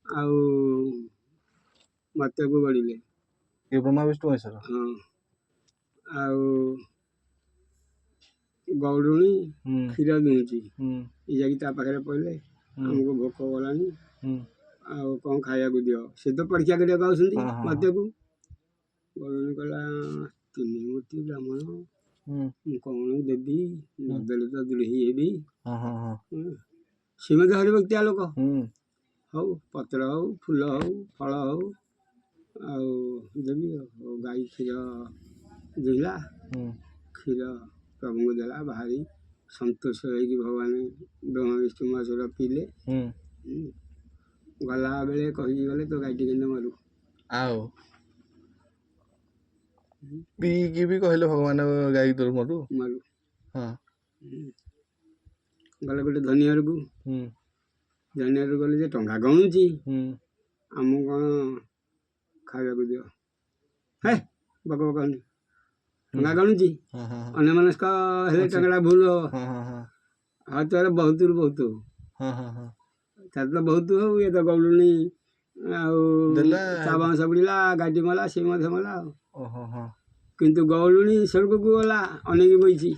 ଆଉ ମର୍ତ୍ତ୍ୟକୁ ଗଡ଼ିଲେ। ଏ ବ୍ରହ୍ମା ବିଷ୍ଣୁ ମହେଶ୍ୱର। ହଁ, ଆଉ ଗଉଡ଼ୁଣୀ କ୍ଷୀର ଦୁହୁଁଛି, ଏ ଯାଇକି ତା ପାଖରେ ପଡ଼ିଲେ, ଆମକୁ ଭୋକ କଲାଣି, ଆଉ କ'ଣ ଖାଇବାକୁ ଦିଅ। ସେ ତ ପରୀକ୍ଷା କରିବାକୁ ଆସୁଛନ୍ତି ମର୍ତ୍ତ୍ୟକୁ। ଗଉଡ଼ୁଣୀ କହିଲା, ତିନି ମୂର୍ତ୍ତି ବ୍ରାହ୍ମଣ, ମୁଁ କ'ଣ ଦେବି? ନଦେଲେ ତ ଦ୍ରୋହୀ ହେବି। ସେ ମଧ୍ୟ ହରିଭକ୍ତିଆ ଲୋକ। ହଉ, ପତ୍ର ହଉ, ଫୁଲ ହଉ, ଫଳ ହଉ, ଆଉ ଦେବି। ଆଉ ଗାଈ କ୍ଷୀର ଦୁହିଲା, କ୍ଷୀର ପ୍ରଭୁଙ୍କୁ ଦେଲା। ଭାରି ସନ୍ତୋଷ ହେଇକି ଭଗବାନ ବ୍ରହ୍ମା ବିଷ୍ଣୁ ମହେଶ୍ୱର ପିଇଲେ। ଗଲାବେଳେ କହିକି ଗଲେ, ତୋ ଗାଈଟି କେମିତି ମରୁ। ଆଉ ପିଇକି ବି କହିଲେ ଭଗବାନ, ଗାଈ ତୋର ମରୁ। ମରୁ। ଗଲେ ଗୋଟେ ଧନୀ ଘରକୁ। ଧନୀ ଘରକୁ ଗଲେ ଯେ ଟଙ୍କା ଗଣୁଛି। ଆମକୁ କ'ଣ ଖାଇବାକୁ ଦିଅ। ହେ, ବକ ବକ ହନି, ଟଙ୍କା ଗଣୁଛି। ଅନ୍ୟମନସ୍କ ହେଲେ ଟଙ୍କାଟା ଭୁଲ ହବ। ଆଉ ତୋର ବହୁତରୁ ବହୁତ ହଉ, ତାର ତ ବହୁତ ହଉ। ଇଏ ତ ଗଉଡ଼ୁଣି ଆଉ ତା ବଂଶ ବୁଡ଼ିଲା, ଗାଡ଼ି ମଲା, ସେ ମଧ୍ୟ ମଲା। ଆଉ କିନ୍ତୁ ଗଉଡ଼ୁଣି ସ୍ୱର୍ଗକୁ ଗଲା, ଅନେଇକି ବଇଛି।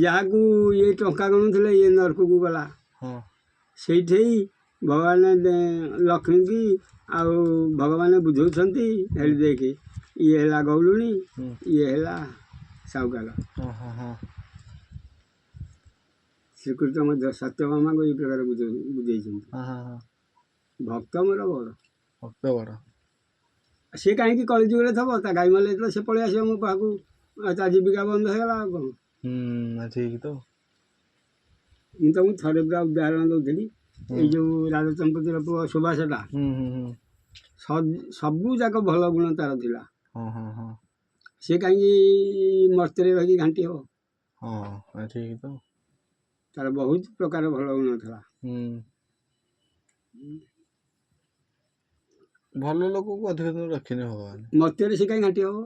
ଯାହାକୁ ଇଏ ଟଙ୍କା ଗଣୁଥିଲେ, ଇଏ ନରକକୁ ଗଲା। ସେଇଠି ଭଗବାନ ଲକ୍ଷ୍ମୀକି ଆଉ ଭଗବାନ ବୁଝାଉଛନ୍ତି, ହେଳି ଦେଖେ, ଇଏ ହେଲା ଗଉଡ଼ୁଣି, ଇଏ ହେଲା ସାହୁକାର। ଶ୍ରୀକୃଷ୍ଣ ମଧ୍ୟ ସତ୍ୟଭାମାକୁ ଏଇ ପ୍ରକାର ବୁଝେଇଛନ୍ତି, ଭକ୍ତ ମୋର ବଡ଼। ଭକ୍ତ ବଡ଼। ସେ କାହିଁକି କଳିଯୁଗରେ ଥବ? ତା ଗାଈ ମଲେ ଯେତେବେଳେ ସେ ପଳେଇ ଆସିବ ମୋ ପାଖକୁ, ଆଉ ତା ଜୀବିକା ବନ୍ଦ ହେଇଗଲା, ଆଉ କ'ଣ? ଠିକ ତ। ମୁଁ ତମକୁ ଥରେ ପୁରା ଉଦାହରଣ ଦେଉଥିଲି। ଏଇ ଯୋଉ ରାଜଚମ୍ପତିର ପୁଅ ସୁଭାଷଟା, ସବୁ ଯାକ ଭଲ ଗୁଣ ତାର ଥିଲା। ସେ କାହିଁକି ମର୍ତ୍ତ୍ୟରେ ରହିକି ଘାଣ୍ଟି ହବ? ହଁ, ଠିକ ତ। ତାର ବହୁତ ପ୍ରକାର ଭଲ ଗୁଣ ଥିଲା। ଭଲ ଲୋକକୁ ଅଧିକ ଦିନ ରଖିନି ଭଗବାନ। ମର୍ତ୍ତ୍ୟରେ ସେ କାହିଁ ଘାଣ୍ଟି ହବ?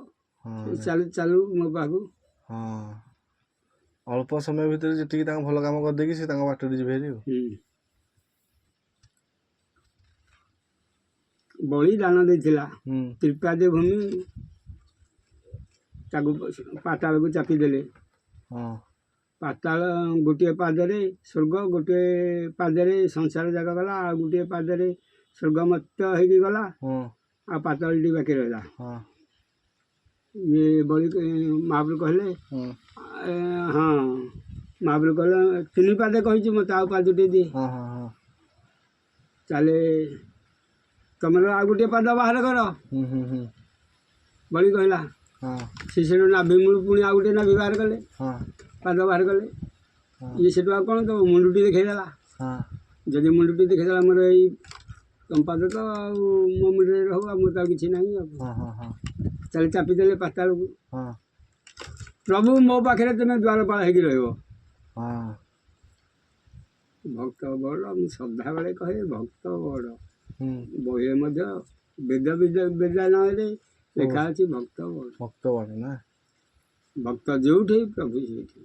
ଚାଲୁ ଚାଲୁ ମୋ ପାଖକୁ। ହଁ, ଅଳ୍ପ ସମୟ ଭିତରେ ଯେତିକି ତାଙ୍କ ଭଲ କାମ କରିଦେଇକି ସେ ତାଙ୍କ ବାଟରେ ଯିବେ ହେରି। ବଳି ଦାନ ଦେଇଥିଲା, ତ୍ରିପାଦୀ ଭୂମି ତାକୁ ପାତାଳକୁ ଚାପିଦେଲେ। ପାତାଳ ଗୋଟିଏ ପାଦରେ ସ୍ୱର୍ଗ, ଗୋଟିଏ ପାଦରେ ସଂସାର ଯାକ ଗଲା, ଆଉ ଗୋଟିଏ ପାଦରେ ସ୍ୱର୍ଗ ମତ୍ତ ହେଇକି ଗଲା, ଆଉ ପାତାଳଟି ବାକି ରହିଲା। ଇଏ ବଳି ମହାପ୍ରଭୁ କହିଲେ, ହଁ, ମହାପ୍ରଭୁ କହିଲେ, ତିନି ପାଦେ କହିଛି, ମୋତେ ଆଉ ପାଦଟିଏ ଦିଏ। ତାହେଲେ ତମର ଆଉ ଗୋଟିଏ ପାଦ ବାହାର କର, ବଳି କହିଲା। ସେ ସେଠୁ ନାଭି ମୂଳୁ ପୁଣି ଆଉ ଗୋଟିଏ ନାଭି ବାହାର କଲେ, ପାଦ ବାହାର କଲେ। ଇଏ ସେଠୁ ଆଉ କ'ଣ ଦେବ? ମୁଣ୍ଡୁଟି ଦେଖେଇଦେଲା। ଯଦି ମୁଣ୍ଡୁଟି ଦେଖେଇଦେଲା, ମୋର ଏଇ ତମ ପାଦ ତ ଆଉ ମୋ ମୁଣ୍ଡରେ ରହୁ, ଆଉ ମୋର ତ ଆଉ କିଛି ନାହିଁ। ଆଉ ତାହେଲେ ଚାପିଦେଲେ ପାତାଳକୁ। ପ୍ରଭୁ, ମୋ ପାଖରେ ତୁମେ ଦ୍ୱାରପାଳ ହେଇକି ରହିବ। ଭକ୍ତ ବଡ଼। ମୁଁ ସଦାବେଳେ କହେ, ଭକ୍ତ ବଡ଼। ବହିରେ ମଧ୍ୟ ବେଦ ବେଦାନରେ ଲେଖା ଅଛି, ଭକ୍ତ ବଡ଼। ଭକ୍ତ ବଡ଼ ନା। ଭକ୍ତ ଯୋଉଠି, ପ୍ରଭୁ ସେଇଠି।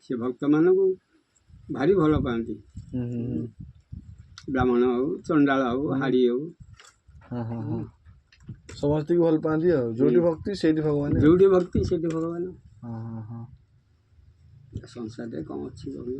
ସେ ଭକ୍ତମାନଙ୍କୁ ଭାରି ଭଲ ପାଆନ୍ତି, ବ୍ରାହ୍ମଣ ହଉ, ଚଣ୍ଡାଳ ହଉ, ହାଡ଼ି ହଉ। ସମସ୍ତଙ୍କୁ ଭଲ ପାଆନ୍ତି। ଆଉ ଯୋଉଠି ଭକ୍ତି ସେଇଠି ଭଗବାନ। ଯୋଉଠି ଭକ୍ତି ସେଇଠି ଭଗବାନ। ସଂସାରରେ କ'ଣ ଅଛି କହୁନ?